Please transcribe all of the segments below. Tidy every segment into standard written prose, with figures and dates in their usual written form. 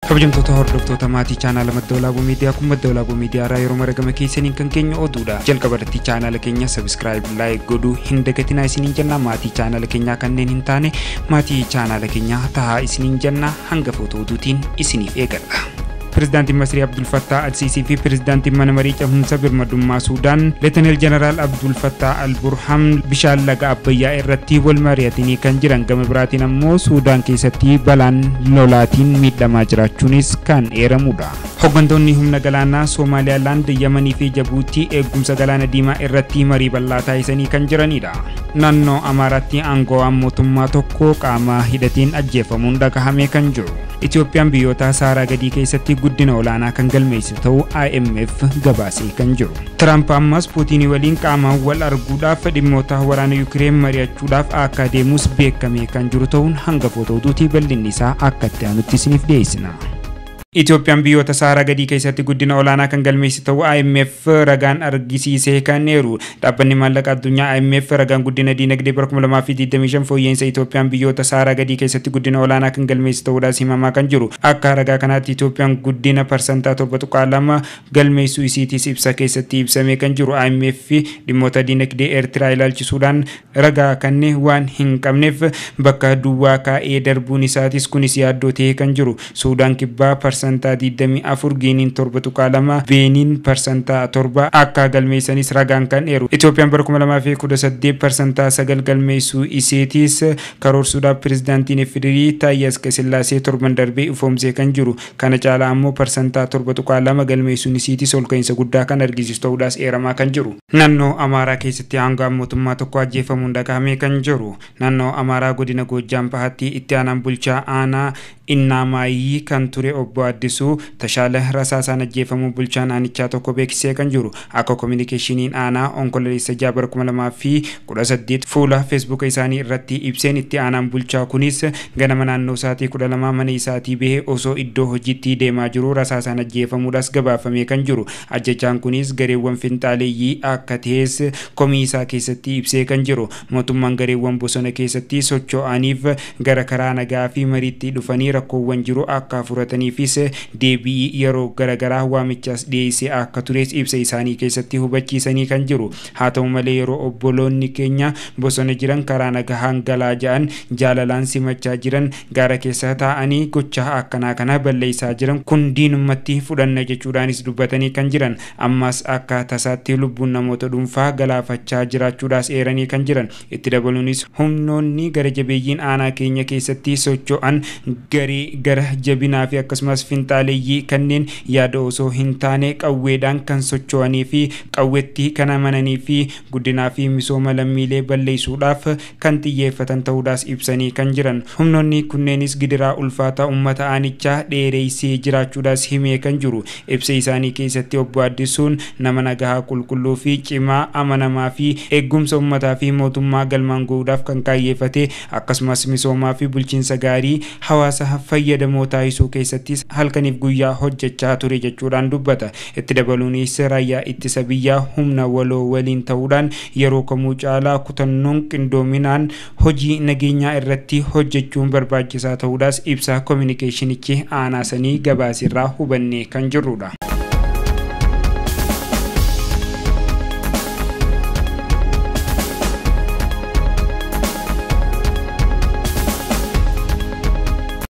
Kabajamtoota hordoftoota maatii chaanaala Madda Walaabuu Miidiyaa kun Madda Walaabuu Miidiyaa irraa yeroo maragama keessaniin kan keenya oduudha. Jalqaba irratti chaanaala keenya subscribe, like godhuu hin dagatinaa isiniin jenna. Maatii chaanaala keenyaa kanneen hin taane maatii chaanaala keenyaa tahaa isiniin jenna. Hanga footoo oduutiin isiniif eegalla. Pirezidaantiin Masrii Abdul Fattah Al-Sisii fi Pirezidaantiin Mana Marii Cehumsa Birmadummaa Suudaan Leeteneel Jeneraal Abdul Fattah Al-Burhaan bishaan laga Abbayyaa irratti wal mari'atanii kan jiran. Gama biraatiin ammoo Suudaan keessatti balaan lolaatiin miidhamaa jiraachuunis kan eeramudha. Hooggantoonni humna galaanaa Somaaliyaalaand, Yamanii fi Jabuutii eegumsa galaana diimaa irratti marii bal'aa taasisanii kan jiranidha. Naannoo Amaaraatti aangawaan mootummaa tokko qaama hidhateen ajjeefamuun dhagahame kan jiru. Itoophiyaan biyyoota Saaraa gadii keessatti guddina olaanaa kan galmeessitu ta'uu IMF gabaasee kan jiru. Tiraamp ammas Puutinii waliin qaamaan wal arguudhaaf dhimmoota waraana Yukireen mari'achuudhaaf akka deemus beekamee kan jiru ta'uun hangafoota oduutii bal'inni isaa akka itti aanutti isiniif dhiyeessina. Itoophiyaan biyyoota Saaraa gadii keessatti guddina olaanaa kan galmeessitu ta'uu IMF ragaan argisiisee kan eeru. Dhaabbanni maallaqa addunyaa IMF ragaan guddina diinagdee bara 2025 fooyya'insa Itoophiyaan biyyoota Saaraa gadii keessatti guddina olaanaa kan galmeessitu ta'uudhaas himamaa kan jiru. Akka ragaa kanaatti Itoophiyaan guddina parsantaa 7.2 galmeessuu isiitiis ibsa keessatti ibsamee kan jiru. IMF dhimmoota diinagdee Eertiraa ilaalchisuudhaan ragaa kanneen waan hin qabneef bakka duwwaa kaa'ee darbuun isaatis kunis yaaddoo ta'ee kan jiru. Suudaan kibbaa parsantaa 24, Giiniin 7.2, Beeniin parsantaa 7 akka galmeessanis ragaan kan eeru. Itoophiyaan bara 2018 parsantaa 9 galmeessuu iseetiis karoorsuudhaaf pirezidaantiin FDR Taayyee Asqasillaasee torban darbee ifoomsee kan jiru. Kana caalaa ammoo parsantaa 7.2 galmeessuun isiitis olka'iinsa guddaa kan argisiisu ta'uudhaas eeramaa kan jiru. Naannoo Amaaraa keessatti aangawaan mootummaa tokko ajjeefamuun dhagahame kan jiru. Naannoo Amaaraa godina Goojjaam Bahaatti itti aanaan bulchaa aanaa Innaamaayii kan ture obbo Addisuu Tashaala rasaasaan ajjeefamuu bulchaan aanichaa tokko beeksisee kan jiru. Akka kominikeeshiniin aanaa onkololeessa 6 bara 2018 fuula feesbuuka isaanii irratti ibseen itti aanaan bulchaa kunis ganama naannoo sa'aatii 12 mana isaatii bahee osoo iddoo hojiitti deemaa jiru rasaasaan ajjeefamuudhaas gabaafamee kan jiru. Ajjechaan kunis gareewwan finxaaleeyyii akka ta'es komii isaa keessatti ibsee kan jiru. Mootummaan gareewwan bosona keessatti socho'aniif gara karaa nagaa fi mariitti dhufanii rakkoowwan jiru akka furataniifis deebii yeroo garaagaraa waamichaas dhiyeessee akka tures ibsa isaanii keessatti hubachiisanii kan jiru. Haa ta'u malee yeroo obboloonni keenya bosona jiran karaa nagahaan galaa ja'an jaalalaan simachaa jiran gaara keessa taa'anii gochaa akkanaa kana balleessaa jiran kun diinummatti fudhanna jechuudhaanis dubbatanii kan jiran. Ammas akka tasaatti lubbuun namoota dhuunfaa galaafachaa jiraachuudhaas eeranii kan jiran. Itti dabaluunis humnoonni gara jabeeyyiin aanaa keenya keessatti socho'an garee gara jabinaa fi akkasumas finxaaleeyyii kanneen yaada osoo hin taane qawweedhaan kan socho'anii fi qawweetti kan amananii fi guddinaa fi misooma lammiilee balleessuudhaaf kan xiyyeeffatan ta'uudhaas ibsanii kan jiran. Humnoonni kunneenis gidiraa ulfaataa uummata aanichaa dheereessee jiraachuudhaas himee kan jiru. Ibsa isaanii keessatti obbo Addisuun nama nagahaa qulqulluu fi cimaa amanamaa fi eegumsa uummataa fi mootummaa galmaan gahuudhaaf kan kaayyeeffate akkasumas misoomaa fi bulchiinsa gaarii hawaasa fayyadamoo taasisuu keessattis halkaniif guyyaa hojjechaa ture jechuudhaan dubbata. Itti dabaluunis raayyaa ittisa biyyaa humna waloo waliin ta'uudhaan yeroo kamuu caalaa kutannoon qindoominaan hojii nageenyaa irratti hojjechuun barbaachisaa ta'uudhaas ibsa kominikeeshinichi aanaa sanii gabaasirraa hubannee kan jirrudha.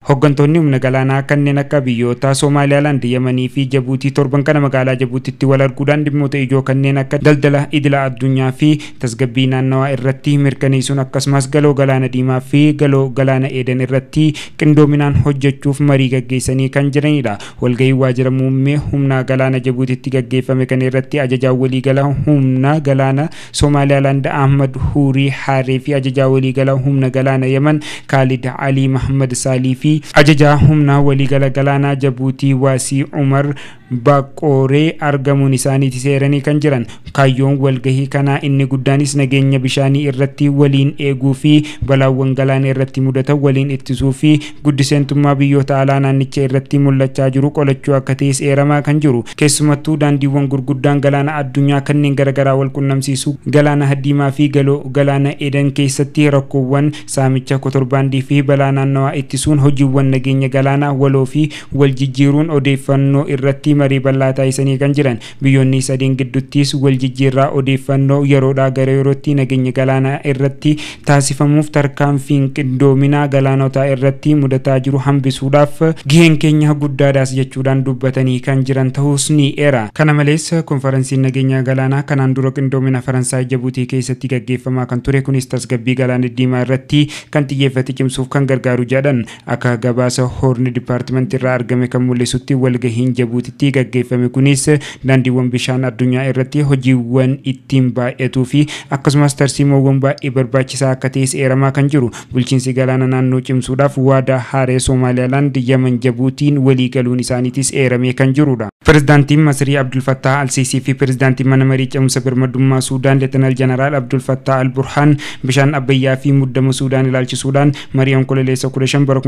Hooggantoonni humna galaanaa kanneen akka biyyoota Somaaliyaalaand, Yamanii fi Jabuutii torban kana magaalaa Jabuutitti wal arguudhaan dhimmoota ijoo kanneen akka daldala idila addunyaa fi tasgabbii naannawaa irratti mirkaneessuun akkasumas galoo galaana diimaa fi galoo galaana Eeden irratti qindoominaan hojjechuuf marii gaggeessanii kan jiranidha. Walgahii waajjira muummee humna galaana Jabuutitti gaggeeffame kana irratti ajajaa waliigala humna galaana Somaaliyaalaand Ahmad Huurii Haaree fi ajajaa waliigala humna galaana Yaman Kaalid Alii Mahammad Saalii fi ajajaa humna waliigala galaanaa Jabuutii Waasii Umar Baaqooree argamuun isaaniiti seeranii kan jiran. Kaayyoon walgahii kanaa inni guddaanis nageenya bishaanii irratti waliin eeguu fi balaawwan galaana irratti mudatan waliin ittisuu fi guddiseentummaa biyyoota alaa naannicha irratti mul'achaa jiru qolachuu akka ta'es eeramaa kan jiru. Keessumattuu daandiiwwan gurguddaan galaana addunyaa kanneen garaagaraa wal qunnamsiisu galaana Diimaa fi galoo galaana Edan keessatti rakkoowwan saamicha kotorbaandii fi balaa naannawaa ittisuun hojiiwwan nageenya galaanaa waloo fi wal jijjiiruun odeeffannoo irratti marii bal'aa taasisanii kan jiran. Biyyoonni sadeen gidduuttis wal jijjiirraa odeeffannoo yeroodhaa gara yerootti nageenya galaanaa irratti taasifamuuf tarkaanfiin qindoominaa galaanotaa irratti mudataa jiru hambisuudhaaf gaheen keenya guddaadhaas jechuudhaan dubbatanii kan jiran ta'us ni eera. Kana malees konferensiin nageenya galaanaa kanaan dura qindoomina Faransaay Jabuutii keessatti gaggeeffamaa kan ture kunis tasgabbii galaana diimaa irratti kan xiyyeeffate cimsuuf kan gargaaru jedhan. Akka gabaasa Hoorni Dipaartimentii irraa argame kan mul'isutti walgahiin Jabuutitti gaggeeffame kunis daandiiwwan bishaan addunyaa irratti hojiiwwan ittiin baay'atuu fi akkasumas tarsiimoowwan baay'ee barbaachisaa akka ta'es eeramaa kan jiru. Bulchiinsi galaana naannoo cimsuudhaaf waadaa haaree Somaaliyaalaand, Yaman, Jabuutiin walii galuun isaaniitis eeramee kan jirudha. Pirezidaantiin Masrii Abdul Fattah Al-Sisii fi pirezidaantiin mana marii ce'umsa birmadummaa Suudaan Leetanaal Jeneraal Abdul Fattah Al-Burhaan bishaan Abbayyaa fi muddama Suudaan ilaalchisuudhaan marii Onkololeessa 15 bara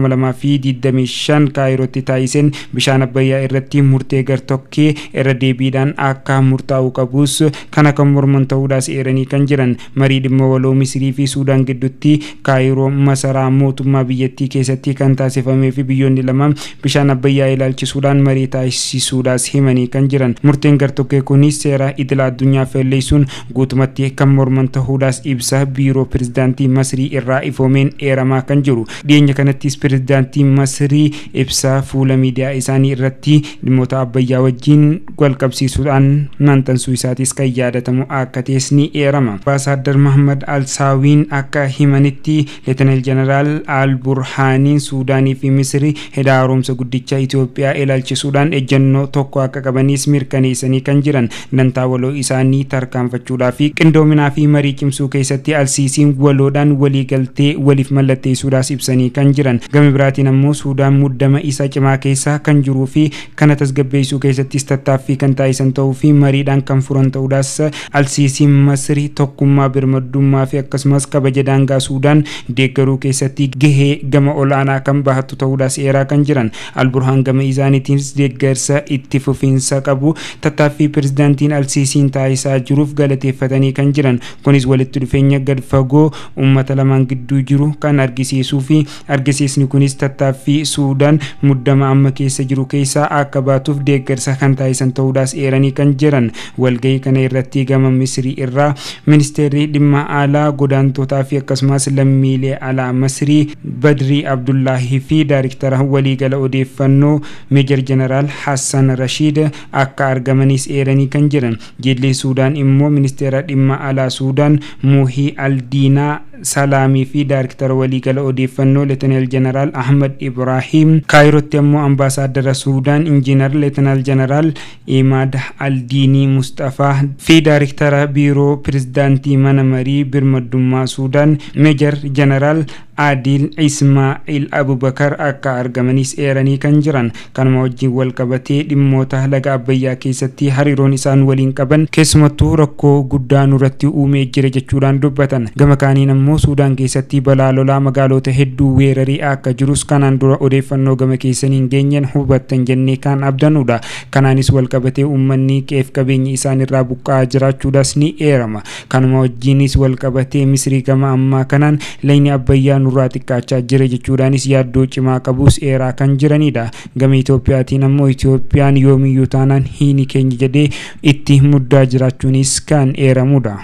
2025 Kaayirootti taasiseen bishaan Abbayyaa irratti murtee gartokkee irra deebiidhaan akka murtaa'u qabus kana kan morman ta'uudhaas eeranii kan jiran. Marii dhimma waloo Misrii fi Suudaan gidduutti Kaayiroo masaraa mootummaa biyyattii keessatti kan taasifamee fi biyyoonni lama bishaan Abbayyaa ilaalchisuudhaan marii taasisuudhaas himanii kan jiran. Murteen gartokkee kunis seera idila addunyaa felleessuun guutumatti kan morman ta'uudhaas ibsa biiroo pirezidaantii Masrii irraa ifoomeen eeramaa kan jiru. Dhiyeenya kanattis pirezidaantii Masrii ibsa fuula miidiyaa isaanii irratti dhimmoota Abbayyaa wajjin walqabsiisuudhaan maxxansuu isaatis kan yaadatamu akka ta'es ni eerama. Ambaasaadar Mahammad Al-Saawiin akka himanitti Leetanaal Jeneraal Al-Burhaaniin Suudaanii fi Misrii hidha haaromsa guddicha Itoophiyaa ilaalchisuudhaan ejjennoo tokko akka qabanis mirkaneessanii kan jiran. Dantaa waloo isaanii tarkaanfachuudhaa fi qindoominaa fi marii cimsuu keessatti Al-Siisiin waloodhaan walii galtee waliif mallatteessuudhaas ibsanii kan jiran. Gama biraatiin ammoo Suudaan muddama isa cimaa keessa kan jiruu fi kana tasgabbeessuu keessattis tattaaffii kan taasisan ta'uu fi mariidhaan kan furan ta'uudhaas Al-Siisiin Masrii tokkummaa birmadummaa fi akkasumas kabaja daangaa Suudaan deeggaruu keessatti gahee gama olaanaa kan bahattu ta'uudhaas eeraa kan jiran. Al-Burhaan gama isaaniitiinis deeggarsa itti fufiinsa qabu tattaaffii pirezidaantiin Al-Siisiin taasisaa jiruuf galateeffatanii kan jiran. Kunis walitti dhufeenya gad fagoo uummata lamaan gidduu jiru kan argisiisuu fi argisiisni kunis tattaaffii Suudaan muddama amma keessa jiru keessaa akka baatuuf deeggarsa kan taasisan ta'uudhaas eeranii kan jiran. Walgahii kana irratti gama Misrii irraa ministeerri dhimma alaa godaantotaa fi akkasumas lammiilee alaa Masrii Badrii Abdullaahii fi daariktara waliigala odeeffannoo Meejar Jeneraal Hassan Rashiid akka argamanis eeranii kan jiran. Jilli Suudaan immoo ministeera dhimma alaa Suudaan Muhii Aldiinaa Salaamii fi daariktara waliigala odeeffannoo Leetanaal Jeneraal Ahmad Ibrahim, Kaayirootti ammoo ambaasaaddara Suudaan Injiinar Leetanaal Jeneraal Imaad Aldiinii Mustafaa fi daariktara biiroo pirezidaantii mana marii birmadummaa Suudaan Meejar Jeneraal Adil Ismaa'il Abubakar akka argamanis eeranii kan jiran. Kanuma wajjin wal qabatee dhimmoota laga Abbayyaa keessatti hariiroon isaan waliin qaban keessumattuu rakkoo guddaa nurratti uumee jira jechuudhaan dubbatan. Gama kaaniin ammoo Suudaan keessatti balaa lolaa magaalota hedduu weerarii akka jirus kanaan dura odeeffannoo gama keessaniin geenyeen hubattan jennee kan abdanudha. Kanaanis wal qabatee uummanni qeef qabeenyi isaan irraa buqqa'aa jiraachuudhaas ni eerama. Kanuma wajjinis wal qabatee Misrii gama ammaa kanaan lagni Abbayyaa nurraa xiqqaachaa jira jechuudhaanis yaaddoo cimaa qabus eeraa kan jiranidha. Gama Itoophiyaatiin ammoo Itoophiyaan yoomiyyuu taanaan hiini keenya jedhee itti muddaa jiraachuunis kan eeramudha.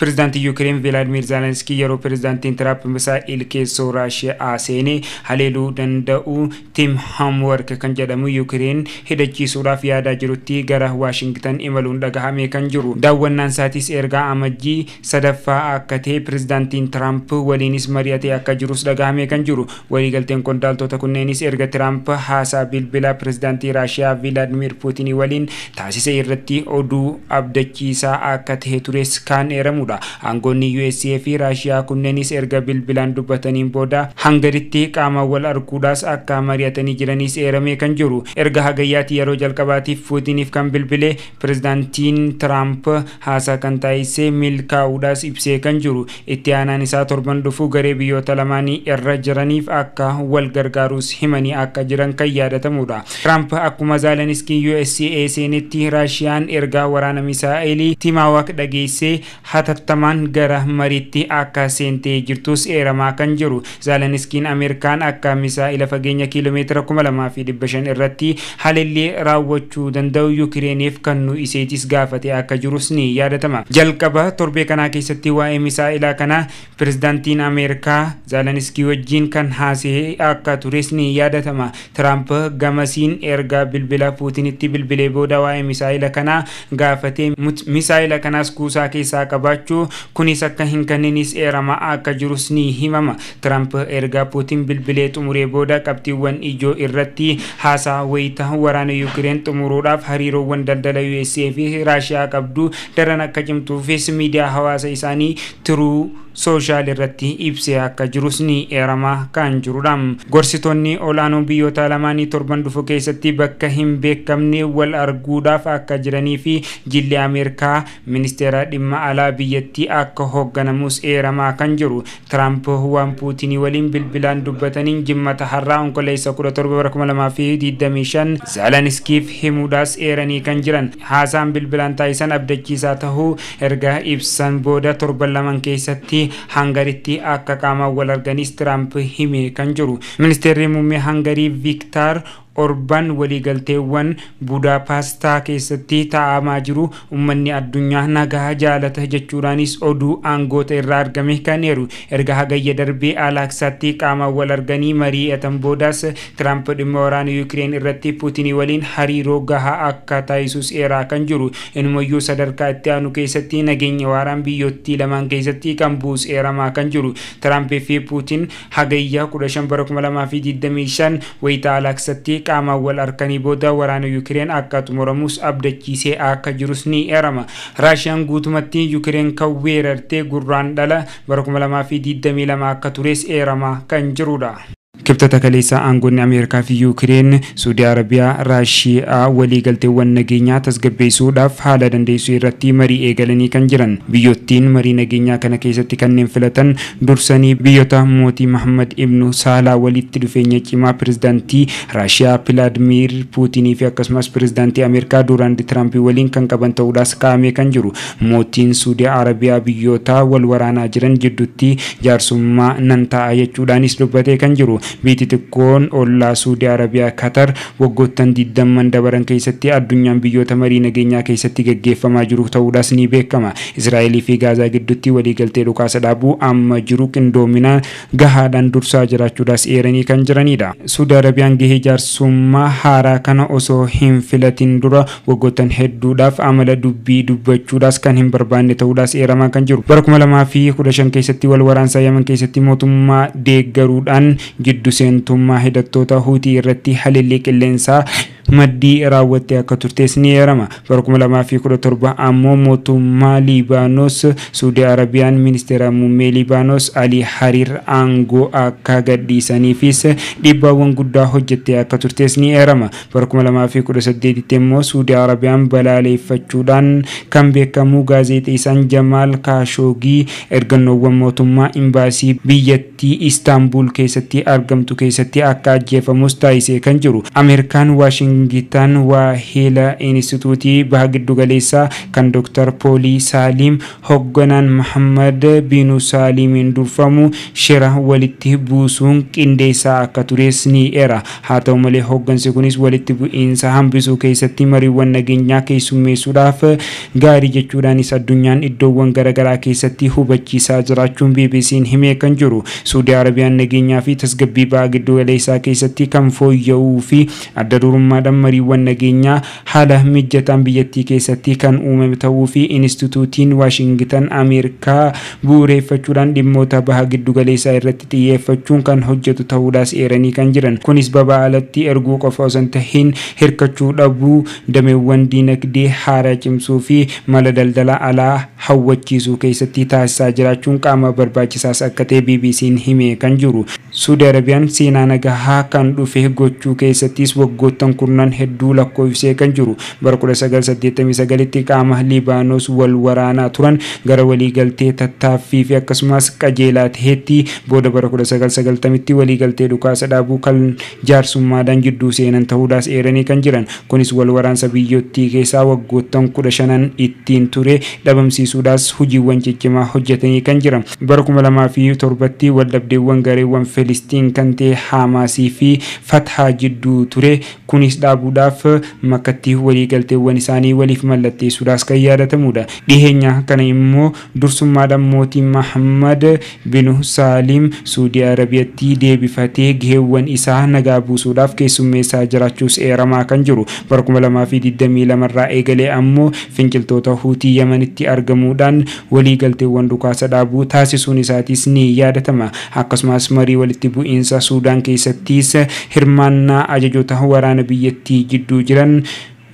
Pirezidaantiin Yuukireen Vilaadimir Zeelenskii yeroo pirezidaantiin Tiraamp misaa'il keessoo Raashiyaa seenee haleeluu danda'u Tim Hamwork kan jedhamu Yuukireen hidhachiisuudhaaf yaadaa jirutti gara Waashingtan imaluun dhagahame kan jiru. Daawwannaan isaatis ergaa amajjii sadaffaa akka ta'e pirezidaantiin Tiraamp waliinis mari'atee akka jirus dhagahame kan jiru. Waliigalteen qondaaltota kunneenis erga Tiraamp haasaa bilbilaa pirezidaantii Raashiyaa Vilaadimir Puutinii waliin taasise irratti oduu abdachiisaa akka ta'e tures kan eeramudha. jirudha. Aangoonni USA fi Raashiyaa kunneenis erga bilbilaan dubbataniin booda Hangaritti qaama wal arguudhaas akka mari'atanii jiranis eeramee kan jiru. Erga hagayyaatti yeroo jalqabaatiif Puutiniif kan bilbile pirezidaantiin Tiraamp haasaa kan taasise milkaa'uudhaas ibsee kan jiru. Itti aanaan isaa torban dhufu garee biyyoota lamaanii irra jiraniif akka wal gargaarus himanii akka jiran kan yaadatamudha. Tiraamp akkuma Zaalaniskii USA seenetti Raashiyaan ergaa waraana misaa'elii Timaawak dhageessee hatattamaan gara mariitti akka seentee jirtus eeramaa kan jiru. Zaalaniskiin Ameerikaan akka misaa'ila fageenya kiiloomeetira 2500 irratti haleellii raawwachuu danda'u Yukireeniif kan nu iseetis gaafate akka jirus ni yaadatama. Jalqaba torbee kanaa keessatti waa'ee misaa'ilaa kana pirezidaantiin Ameerikaa Zaalaniskii wajjin kan haasa'e akka tures ni yaadatama. Tiraamp gamasiin erga bilbila Puutinitti bilbilee booda waa'ee misaa'ila kanaa gaafate misaa'ila kanaas kuusaa keessaa qabaachuu kunis akka hin kenninis eeramaa akka jirus ni himama. Tiraamp erga Puutin bilbilee xumuree booda qabxiiwwan ijoo irratti haasaa wayita waraana Yukireen xumuruudhaaf hariiroowwan daldala USA fi Raashiyaa qabdu daran akka cimtuufis miidiyaa hawaasa isaanii Tiruu Sooshaal irratti ibsee akka jirus ni eeramaa kan jirudha. Gorsitoonni olaanoo biyyoota lamaanii torban dhufu keessatti bakka hin beekamne wal arguudhaaf akka jiranii fi jilli Ameerikaa ministeera dhimma alaa biyyattii akka hoogganamus eeramaa kan jiru. Tiraamp waan Puutinii waliin bilbilaan dubbataniin jimmata har'aa Onkololeessa 17 2025 Zaalaniskiif himuudhaas eeranii kan jiran. Haasaan bilbilaan taasisan abdachiisaa tahuu erga ibsan booda torban lamaan keessatti Hangaritti akka qaamaan wal arganis Tiraamp hime kan jiru. Ministeerri muummee Hangarii Viktaar Orban waliigalteewwan Budaapastaa keessatti taa'amaa jiru uummanni addunyaa nagaa jaalata jechuudhaanis oduu aangoota irraa argame kan eeru. Erga hagayya darbee Alaaksaatti qaamaan wal arganii mari'atan boodaas Tiraamp dhimma waraana Yukireen irratti Puutinii waliin hariiroo gahaa akka taasisus eeraa kan jiru. Inumayyuu sadarkaa itti aanu keessatti nageenya waaraan biyyattii lamaan keessatti kan buus eeramaa kan jiru. Tiraamp fi Puutin hagayya 15 bara 2025 wayita Alaaksatti qaamaan wal arganii booda waraana Yukireen akka xumuramus abdachiisee akka jirus ni eerama. Raashiyaan guutumatti Yukireen kan weerarte gurraan dhala bara 2022 akka tures eeramaa kan jirudha. Kibxata kaleessaa aangoonni Ameerikaa fi Yukireen Suudii Arabiyaa Raashiyaa waliigalteewwan nageenyaa tasgabbeessuudhaaf haala dandeessuu irratti marii eegalanii kan jiran. Biyyottiin marii nageenyaa kana keessatti kanneen filatan dursanii biyyoota mootii Mahammad Ibnu Saalaa walitti dhufeenya cimaa pirezidaantii Raashiyaa Pilaadimiir Puutinii fi akkasumas pirezidaantii Ameerikaa Doonaald Tiraamp waliin kan qaban ta'uudhaas kaa'amee kan jiru. Mootiin Suudii Arabiyaa biyyoota wal waraanaa jiran jidduutti jaarsummaa nan ta'a jechuudhaanis dubbatee kan jiru. Biyyi xixiqqoon ollaa Suudii Arabiyaa Qatar waggoottan 20 dabaran keessatti addunyaan biyyoota marii nageenyaa keessatti gaggeeffamaa jiru ta'uudhaas ni beekama. Israa'elii fi Gaazaa gidduutti waliigaltee dhukaasa dhaabuu amma jiru qindoomina gahaadhaan dursaa jiraachuudhaas eeranii kan jiranidha. Suudii Arabiyaan gahee jaarsummaa haaraa kana osoo hin filatin dura waggoottan hedduudhaaf amala dubbii dubbachuudhaas kan hin barbaanne ta'uudhaas eeramaa kan jiru. Bara 2015 keessatti wal waraansa Yaman keessatti mootummaa deeggaruudhaan jiddu seentummaa hidhattoota Huutii irratti haleellii qilleensaa maddii raawwattee akka turtes ni eerama. Bara 2017 ammoo mootummaa Liibaanos Suudii Arabiyaan ministeera muummee Liibaanos Alii Hariir aangoo akka gadhiisaniifis dhiibbaawwan guddaa hojjettee akka turtes ni eerama. Bara 2018 immoo Suudii Arabiyaan balaaleffachuudhaan kan beekamu gaazexeessaan Jamaal Kaashoogii ergannoowwan mootummaa imbaasii biyyattii Istaanbul keessatti argamtu keessatti akka ajjeefamus taasisee kan jiru. Ameerikaan Waashingitan Waahila Inistituutii Baha Giddugaleessaa kan Dr. Poolii Saaliim hoogganaan Mahammad Binu Saaliimiin durfamu shira walitti buusuun qindeessaa akka tures ni eera. Haa ta'u malee hooggansi kunis walitti bu'iinsa hambisuu keessatti mariiwwan nageenyaa keessummeessuudhaaf gaarii jechuudhaanis addunyaan iddoowwan garaagaraa keessatti hubachiisaa jiraachuun BBC'n himee kan jiru. Suudii Arabiyaan nageenyaa fi tasgabbii baha giddugaleessaa keessatti kan fooyya'uu fi adda durummaadhaan Arabiyaan mariiwwan nageenyaa haala mijataan biyyattii keessatti kan uumame ta'uu fi Inistituutiin Waashingitan Ameerikaa bu'uureffachuudhaan dhimmoota baha giddugaleessaa irratti xiyyeeffachuun kan hojjetu ta'uudhaas eeranii kan jiran. Kunis babaa alatti erguu qofa osoo hin tahin hirkachuu dhabuu, dameewwan diinagdee haaraa cimsuu fi mala daldala alaa hawwachiisuu keessatti taasisaa jiraachuun qaama barbaachisaas akka ta'e BBC'n hime kan jiru. Suudi Arabiyaan seenaa nagahaa kan dhufe gochuu keessattis waggoottan kurnan hedduu lakkoofsee kan jiru. Bara 1989tti qaama Libaanoos wal waraanaa turan gara waliigaltee tattaaffii fi akkasumas qajeelaa ta'etti booda bara 1990tti waliigaltee dhukaasa dhaabuu kan jaarsummaadhaan jidduu seenan ta'uudhaas eeranii kan jiran. Kunis wal waraansa biyyattii keessaa waggoottan 15 ittiin ture dhabamsiisuudhaas hojiiwwan ciccimaa hojjetanii kan jiran. Bara 2007tti waldhabdeewwan gareewwan Filistiin kan ta'e Haamaasii fi Fathaa jidduu ture kunis dhaabuudhaaf makkatti waliigalteewwan isaanii waliif mallatteessuudhaas kan yaadatamudha. Dhiheenya kana immoo dursummaadhaan mootiin Mahammad bin Saalim Suudii Arabiyaatti deebifatee gaheewwan isaa nagaa buusuudhaaf keessummeessaa jiraachuus eeramaa kan jiru. Bara 2022 irraa eegalee ammoo finciltoota Huutii Yamanitti argamuudhaan waliigalteewwan dhukaasa dhaabuu taasisuun isaatis ni yaadatama. Akkasumas marii walitti bu'iinsa Suudaan keessattis hirmaannaa ajajoota waraana biyyattii jidduu jiran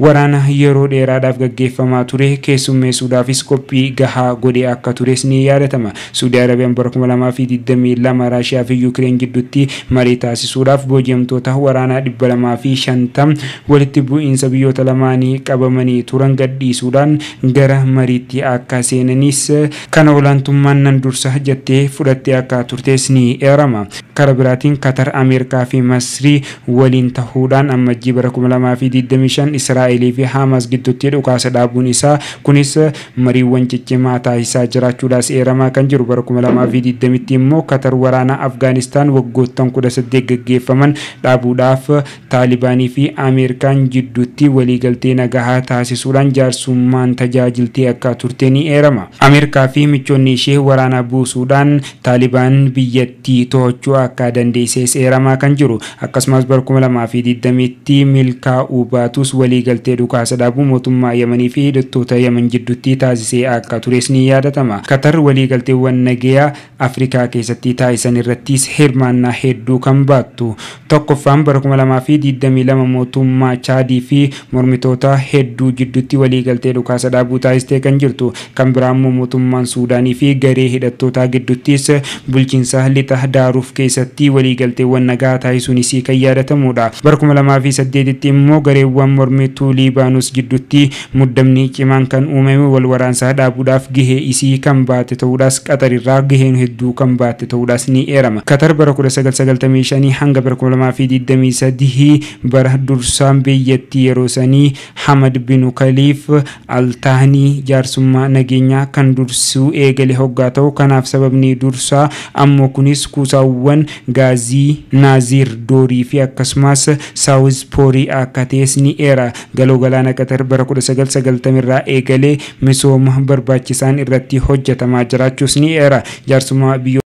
waraana yeroo dheeraadhaaf gaggeeffamaa ture keessummeessuudhaafis qophii gahaa godhee akka tures ni yaadatama. Suudii Arabiyaan bara 2022 Raashiyaa fi Yuukireen gidduutti marii taasisuudhaaf booji'amtoota waraanaa 250 walitti bu'iinsa biyyoota lamaanii qabamanii turan gadhiisuudhaan gara mariitti akka seenanis kana olaantummaan nan dursa jettee fudhattee akka turtes ni eerama. Karaa biraatiin Qatar, Ameerikaa fi Masrii waliin ta'uudhaan ammajjii bara 2025 Israa'elii fi Haamaas gidduutti dhukaasa dhaabuun isaa kunis mariiwwan ciccimaa taasisaa jiraachuudhaas eeramaa kan jiru. Bara 2020tti immoo Qatar waraana Afgaanistaan waggoottan 18 gaggeeffaman dhaabuudhaaf Taalibaanii fi Ameerikaan jidduutti waliigaltee nagahaa taasisuudhaan jaarsummaan tajaajiltee akka turte ni eerama. Ameerikaa fi michoonni ishee waraana buusuudhaan Taalibaan biyyattii to'achuu akka dandeesses eeramaa kan jiru. Akkasumas bara 2020tti milkaa'uu baatus waliigaltee dhukaasa dhaabuu mootummaa Yamanii fi hidhattoota Yaman jidduutti taasisee akka tures ni yaadatama. Qatar waliigalteewwan nagayaa Afrikaa keessatti taasisan irrattis hirmaannaa hedduu kan baattu. Tokkoffaan bara 2022 mootummaa Chaadii fi mormitoota hedduu jidduutti waliigaltee dhukaasa dhaabuu taasistee kan jirtu. Kan biraa immoo mootummaan Suudaanii fi garee hidhattootaa gidduuttis bulchiinsa lixa Daaruuf keessatti waliigalteewwan nagaa taasisuunis kan yaadatamudha. Bara 2008tti immoo gareewwan mormituu Liibaanos gidduutti muddamni cimaan kan uumame wal waraansaa dhaabuudhaaf gahee isii kan baate ta'uudhaas Qatar irraa gaheen hedduu kan baate ta'uudhaas ni eerama. Qatar bara 1995 hanga bara 2023 bara dursaan biyyattii yeroo sanii Hamad bin Khaliif Altaanii jaarsummaa nageenyaa kan dursuu eegale hoggaa ta'u kanaaf sababni dursaa ammoo kunis kuusaawwan gaazii Naaziir Doorii fi akkasumas Saawuz Poorii akka ta'es ni eera. Galoo galaana Qatar bara 1990 irraa eegalee misooma barbaachisaan irratti hojjetamaa jiraachuus ni eera. Jaarsummaa biyyoota